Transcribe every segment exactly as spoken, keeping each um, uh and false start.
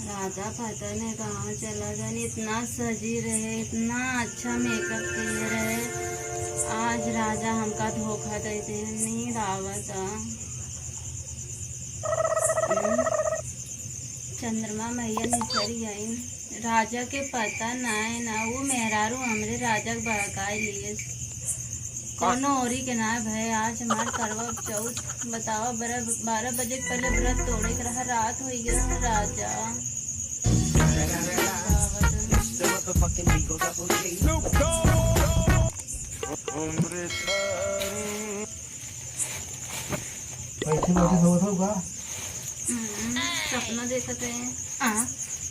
राजा पता नहीं कहाँ चला गए, इतना सजी रहे, इतना अच्छा मेकअप किए रहे। आज राजा हमका धोखा दे दे, नींद आवता। हम्म, चंद्रमा मैया निसरी आई। राजा के पता नाय ना, वो मेहरारू हमरे राजा के बहकाए लिए। कौनो औरी के ना भय, आज हमार करवा चौथ। बतावा, बारह, बारह बजे के पहले व्रत तोड़े के रहा, रात हो गया। राजा, बैठे बैठे सोवत हो का? हम्म, सपना देखत है। आ,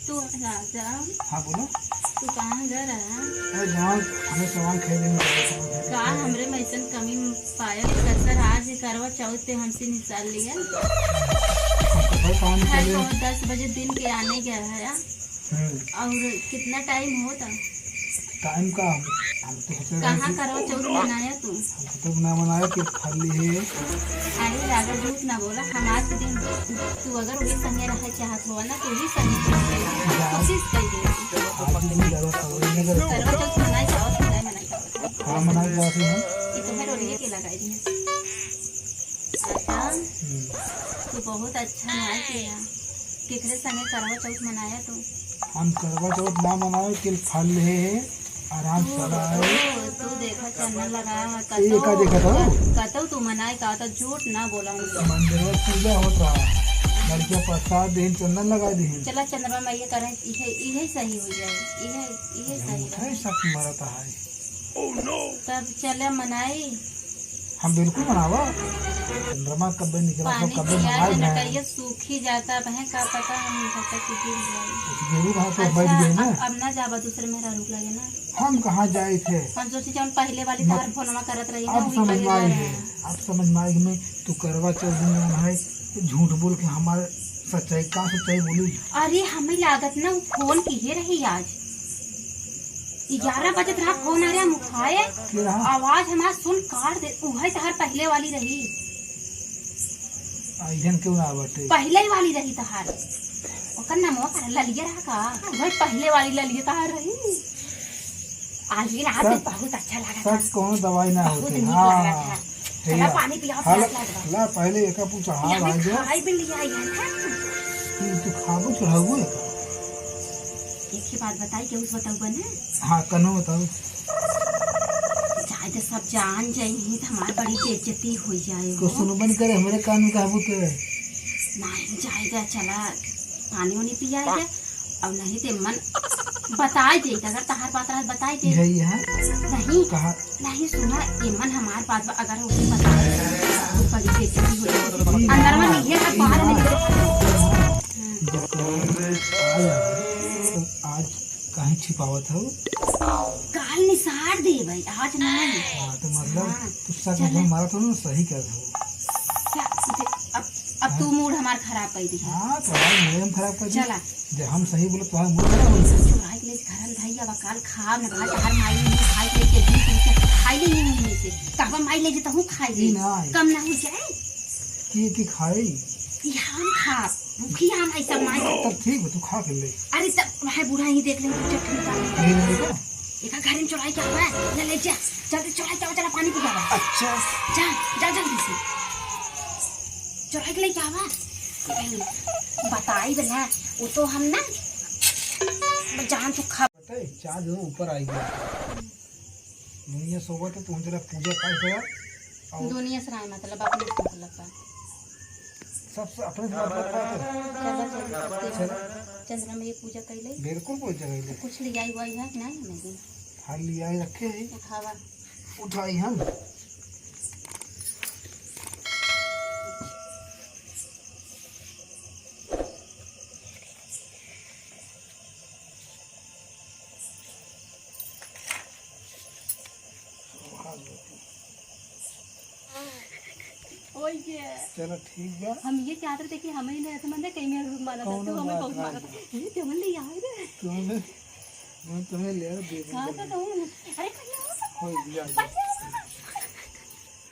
तू राजा। हाँ, बोलो। तू कहाँ घर है? अरे, जहाँ हमें सामान खरीदे में गए थे, वहाँ का खरीदे। हमरे में ऐसन कमी पायल कसर आज करवा चौथ पे हमसे निकाल लिया। अब तो भाई, पानी हर चले। को दस बजे दिन के आने गया है। हम्म। और कितना टाइम होता? टाइम का हम, हम तो सोचे रहे कहाँ कि करवा चौथ मनाया तू? हम तो ना मनाया कि फल है। अरे राजा, झूठ ना बोला, हम आज के दिन तू अगर वही संगे रहे चाहत हो ना, तो वही संगे रहे। जा। कोशिश कर दे। आज भी नहीं करवा चौथ, नहीं करवा। करवा चौथ मनाए, चावत मनाए, मनाए, चावत। हाँ, मनाए जाते हैं। ये तो है, रोलिए के लगाई दी है। अच्छा, हम्म। तू बहुत अच्छा ना किया। केकरे संगे करवा चौथ मनाया तू? हम करवा चौथ ना मनाए, केल फल है, आराम से तू, चला है। तू, तू देखा चंदन लगा, ये का कतौ, देखत हो? कतौ तू मनाए का, तो झूठ ना बोला हमसे। मंदिर में पूजा होत रहा, लड़किया प्रसाद देहिन, चंदन लगा देहिन। चला चंद्रमा मैया करें, इहे, इहे सही हो जाए, इहे, इहे सही झूठे रहे। शक मरत है। तब चले मनाई। हम बिल्कुल मनावा। चंद्रमा कब्बे निकला, पानी कब्बे पिया मनाए के हैं। नटैया सूखी जाता, अब है का पता हम भटक के गिर जाए। कुछ गेरू भाग तो अच्छा, बैठ गए ना। अब, अब ना जाबा दूसरे मेहरारू के लगे ना। हम कहाँ जाए थे? हम सोचे जौन पहले वाली मत-, तोहार फोनवा करत रही ना, अब वही समझ लगे में आई गए है, हैं। अब समझ में आई कि मैं, तू करवा चौथ दिन जौन है, तो झूठ बोल के हमारे सच्चाई, का सच्चाई बोली? अरे, हमें लागत ना, वो फोन किहे रही आज। ग्यारह बजत रहा, फोन आ रहा, हम उठाए, के रहा? आवाज हमार सुन काट दे, उहे तहार पहले वाली रही। अइसन क्यों ना बाटे? पहले ही वाली रही तहार। ओकर नामवा का ललिया रहा का? उहे पहले वाली ललिया तहार रही। आज ये ना सच, बहुत अच्छा लगा था। सच कौनो दवाई ना बहुत होते। नीक हाँ, लगा था। चला, पानी पियाओ, हाँ, प्यास लागल बा। ला, पहले एका पूछा, हाँ, ये हमें भाई जो। खाए भी लिया यार, हाँ। तू, तू खाबो चढ़ाबो एका। एक ही बात बताई, केहू से बताऊ बने? हाँ, कनो बताऊ। जाए दे, सब जान जाई ही तो हमार बड़ी बेइज्जती हो जाए तो हो। सुनो बन करे, हमरे कान में कहबू तो। नहीं, जाए दे, चला, पानी उनी पिया दे। और नहीं ते मन बताए दे, अगर तहार बात रहे बताए दे। यही है। नहीं। कहा? नहीं सुना, एमन हमार बात बा, अगर उसे बता दे, बहुत बड़ी बेइज्जती हो जाए। अंदर में नहीं है, सब बाहर में निकल। जब तुम आया, तो आज काहे छिपावत हो? काल निसार दे भाई, आज नहीं। हाँ, तो मतलब, हाँ, तू सच चला। में मारा था ना, सही कह रहे हो। सा-, दे-, अब, अब तू हाँ। मूड हमार खराब कर दी। हाँ, तो हमार मूड हम खराब कर दी। चला। जब हम सही बोले, तो हम बोल रहे हैं। चुराई के ले घर में धइया बा, काल खाब न भात, हर माई ने खाई के, के भी तुमसे खाई ले नहीं में से। कहबा माई ले जे तहूँ खाई ले। ई ना आई। कम ना हो जाए। की, की खाई? ई हम खाब। भूखी हम है सब माई। तब ठीक बा, तू खा के ले। अरे तब वह बूढ़ा ही देख ले, चटनी डाल दे। ले ले का? एका घर में चुराई के आवा, ले ले जा। जल्दी चुराई के आवा, चला पानी पी आवा। अच्छा। जा, जा जल्दी से। चुराई के लेके आवा। बताई बे ना, वो तो हम ना, जान तो खा। पता है, चार दिन ऊपर आई गया। दुनिया सोवत है, तो हम जरा पूजा पाठ करा। और दुनिया से ना मतलब, अपने से मतलब बा। सबसे अपने से मतलब बा तो। चलो, चलो, चलो। चंद्रमा ये पूजा कर ले। बिल्कुल पूजा कर ले। कुछ ले आई हुआ है, नहीं, नहीं। हाँ, ले आई रखे हैं। उठावा। उठाई हम। ओए ये। चलो ठीक बा। हम ये चाहत रहे कि हमें ना ऐसे मन कहीं में रुक मारा था, कौनो तू हमें बात बहुत ना मारा था। बा। ये जवन ले आए रे। कौन है? मैं तुम्हें ले आया, दे दूँ कहाँ से जल्दी। कहूँ? अरे कहीं और से हो गया, कहूँ।